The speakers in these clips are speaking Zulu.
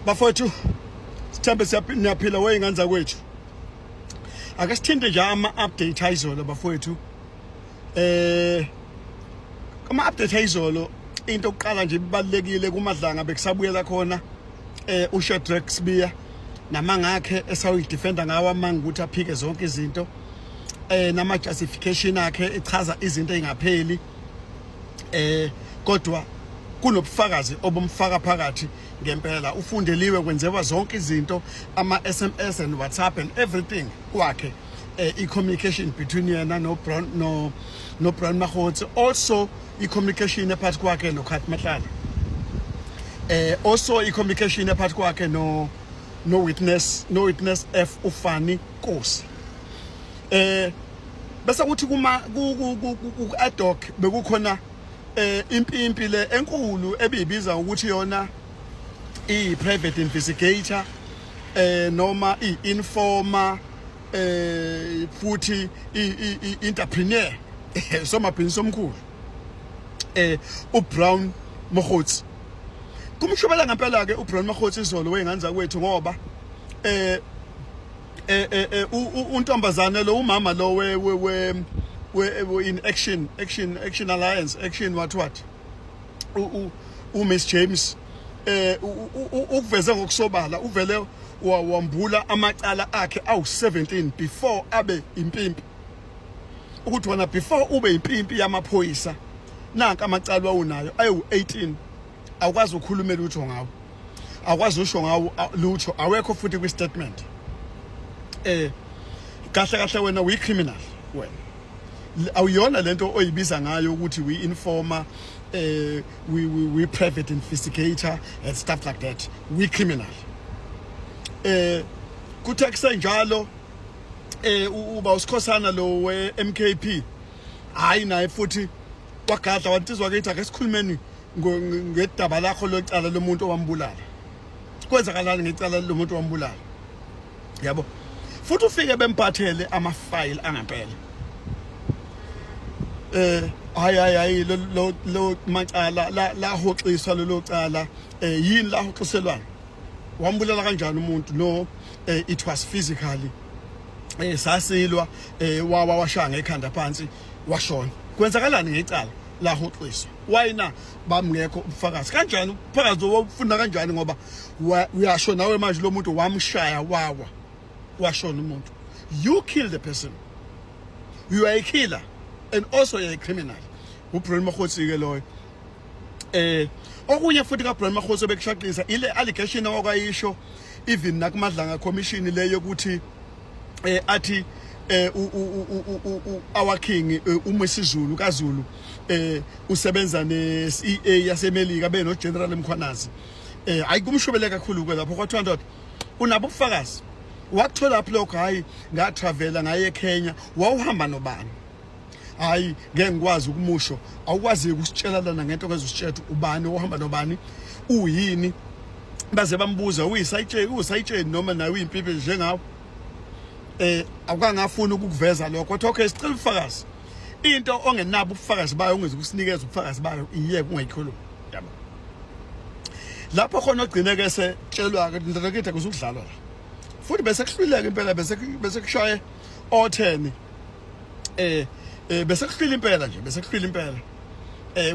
Bafowethu, sithembe niyaphila wey'ngane zakwethu. Ake sithinte nje ama-update ayizolo, bafowethu. Ama-update ayizolo, into yokuqala nje ibalulekile kuMadlanga, bekusabuyela khona uShadrack Sibiya namangakhe esawuyidefenda ngawo amanga ukuthi aphike zonke izinto, nama justification akhe echaza izinto ezingapheli, kodwa kunobufakazi obumfaka phakathi ngempela. Ufundeliwe, kwenziwa zonke izinto, ama SMS and WhatsApp and everything kwakhe, i-communication between yena no Brown, no Brown Mogotsi, also i-communication ephakathi kwakhe no Cat Matlala, also i-communication ephakathi kwakhe no witness F, uFani Nkosi. Bese kuthi kuma ku ad hoc bekukhona impimpi le enkulu ebiyibiza ukuthi yona i private investigator noma i informer, futhi i entrepreneur, somabhizinisi omkhulu, uBrown Mogotsi. Kumshobela ngempela ke uBrown Mogotsi izolo, weyingane zakwethu, ngoba untombazane lo, umama lo we in action alliance, action what what, u Miss James, ukuveze ngokusobala, uvele wambula amacala akhe awu17 before abe impimpi, ukuthi wona before ube impimpi yamaphoyisa nanka amacala wawunayo ayu18. Awukwazi ukukhulumela lutho ngawo, awukwazi usho ngawo lutho, awekho futhi kwi statement. Kahle kahle wena uyi criminal wena. Awuyona lento oyibiza ngayo ukuthi we informer, we private investigator and stuff like that. We criminal. Kuthe kusenjalo, uba usikhosana lo we MKP, hayi, naye futhi wagadla wantizwa kithi, ake sikhulumeni ngedaba lakho locala lomuntu owambulala. Kwenzakalani ngecala lomuntu owambulala, yabo? Futhi ufike bemphathele ama-file angempela. Hayi, hayi, hayi, lo macala la lahoxiswa lelo cala. Yini lahoxiselwana? Wambulala kanjani umuntu? No, it was physically, sasilwa, wawa, washaya ngekhanda phansi, washona. Kwenzakalani ngecala lahoxiswa? Why na bamngekho ubufakazi? Kanjani ubufakazi wofuna kanjani, ngoba uyasho nawe manje lo muntu wamshaya, wawa, washona umuntu? You kill the person. You are a killer and also you're a criminal. UBrown Mogotsi ke loyo. Okunye futhi kaBrown Mogotsi bekushaqisa ile allegation okwayisho even nakuMadlanga Commission leyo ukuthi athi our king, uMisizulu kaZulu, usebenza ne CIA yaseMelika beno General Mkhwanazi. Hayi, kumshobele kakhulu ke lapho. Kwathiwa, ndoda, unabo ubufakazi? Wakuthola phi lokho? Hayi, ngatravela ngaye eKenya. Wawuhamba nobani? Hayi, ngeke ngikwazi ukumusho. Awukwazi ukusitshela lana ngento ongezusitshela ukuthi ubani ohamba nobani, uyini. Baze bambuza, uyisayitsheni, usayitsheni noma nawe uyimpimpi njengawe? Awukangafuni ukukuveza lokho. Wathi, okay, sicela ubufakazi. Into ongenabo ubufakazi bayo, ungeze ukusinikeza ubufakazi bayo, iyeke, ungayikhulumi, yabo. Lapho khona ogcine ke setshelwa ke, ndoda kithi, akuzukudlalwa la futhi. Bese kuhluleka impela, bese kushaye o10, bese kuhlula impela nje, bese kuhlula impela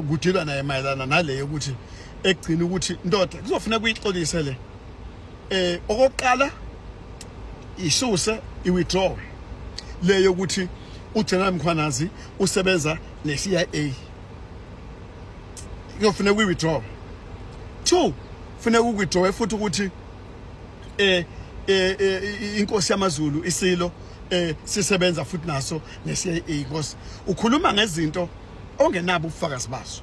kudilwa naye mayelana naleyo ukuthi ekugcina ukuthi, ndoda, kuzofuneka uyixolise le. Okokuqala isuse, i-withdraw leyo ukuthi uGeneral Mkhwanazi usebenza ne-CIA, kuyofuneka uyi-withdraw. Two, funeka uku-withdraw futhi ukuthi inkosi yamaZulu, isilo, sisebenza futhi naso ne-CIA. Inkosi, ukhuluma ngezinto ongenabo ubufakazi bazo.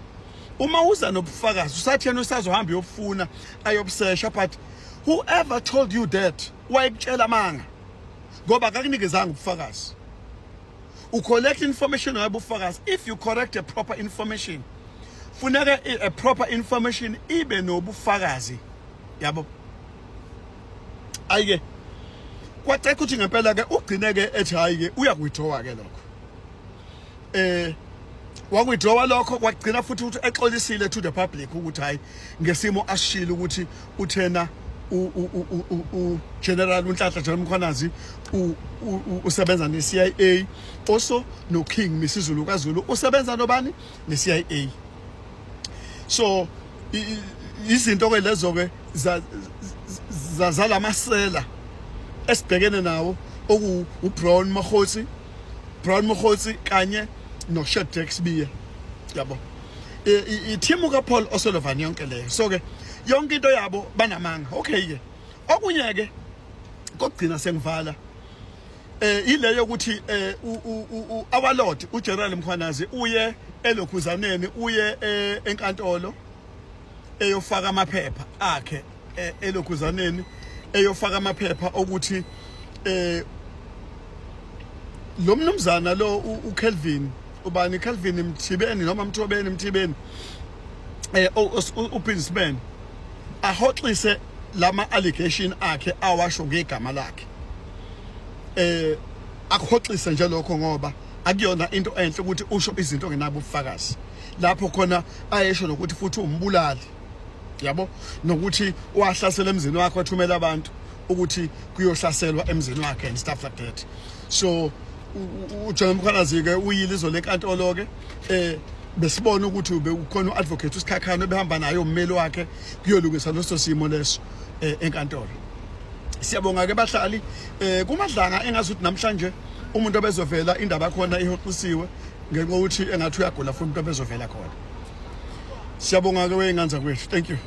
Uma uza nobufakazi, usathi yena usazohamba uyofuna, ayobusesha, but whoever told you that wayekutshela amanga, ngoba akakunikezanga ubufakazi. Ucollect information ngabufakazi. If you collect a proper information, funeka a proper information ibe nobufakazi, yabo. Ayike, kwacaca ukuthi ngempela ke ugcine ke ethi, hayi ke, uyakuwithdraw ke lokho. Wakuwithdrawa lokho, kwagcina futhi ukuthi exolisile to the public ukuthi hayi, ngesimo asishilo ukuthi uthena U General uNhlanhla General Mkhwanazi usebenza ne-CIA, also no King Misizulu kaZulu usebenza nobani? Ne-CIA. So izinto ke lezo ke zalamasela esibhekene nawo, oku uBrown Mogotsi, Brown Mogotsi kanye no Shadrack Sibiya, yabo, i-team kaPaul O'Sullivan yonke leyo. So ke yonke into yabo banamanga. Okay ke, okunye ke kokugcina sengivala, ileyo ukuthi our Lord uGeneral Mkhwanazi uye elokhuzaneni, uye enkantolo eyofaka amaphepha akhe, elokhuzaneni eyofaka amaphepha okuthi lo mnumzana lo uKelvin, ubani, Kelvin Mthibeni noma Mthobeni Mthibeni, ubusinessman, ahoxise lama allegation akhe awasho ngegama lakhe, akuhoxise nje lokho, ngoba akuyona into enhle ukuthi usho izinto ongenabo ubufakazi, lapho khona ayesho nokuthi futhi umbulali, yabo, nokuthi wahlasela emzini wakhe, wathumela abantu ukuthi kuyohlaselwa emzini wakhe and stuff like that. So uJohn Mkhwanazi ke uyile izolo enkantolo ke, besibona ukuthi ube ukhona uadvocate uSikhakhane obehamba naye, ummeli wakhe, kuyolungisa leso simo leso enkantolo. Siyabonga ke bahlali kuMadlanga. Engazuthi namhlanje umuntu obezovela, indaba khona ihoxisiwe ngenxa yokuthi engathi uyagula futhi umuntu obezovela khona. Siyabonga ke wey'ngane zakwethu, thank you.